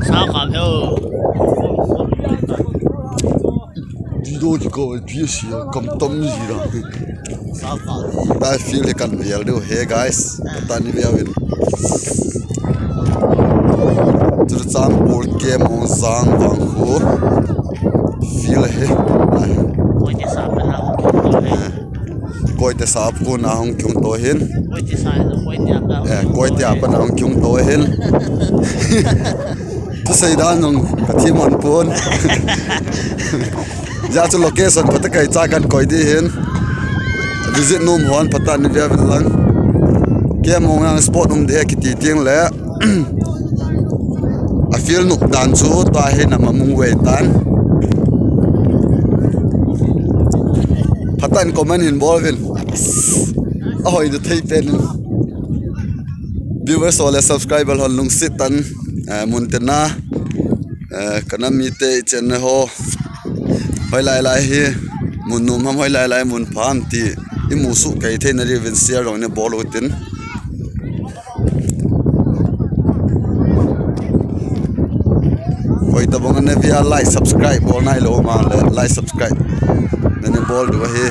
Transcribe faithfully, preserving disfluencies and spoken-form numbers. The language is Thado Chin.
Sao kap heo. Dido ji ko P S C kam tam ji da. Sao kap. Ta field hi kan vial diu he guys. Tani vial win. Churachandpur Kemmong Zangvang khu field hi. Koite sap na. Koite sap khu na hung kyung to hin. Koite sa, koite apa. Eh, koite apa na hung kyung to hin. Tu sei dan nung ka thi mon pon. Ja chu location phat kai cha kan koi di hin. Visit nom hon phat ni via vin lang. Kemmong ang spot um de kiti ting le. A field nup dan chu ta hi na mamung wei tan. Phat in comment hin bol vin. A hoi du thei pen. Viewers ho le subscriber hon lungset tan, eh, mun tina, eh, kana mite i channel ho. Hoilai lai hi mun nom ham, hoilai lai mun pha ham ti i musuh kei theina diuvin share jong nei bol utin. Koi tabang ana via like, subscribe bol nailou ma le like, subscribe nei bol diu ahi.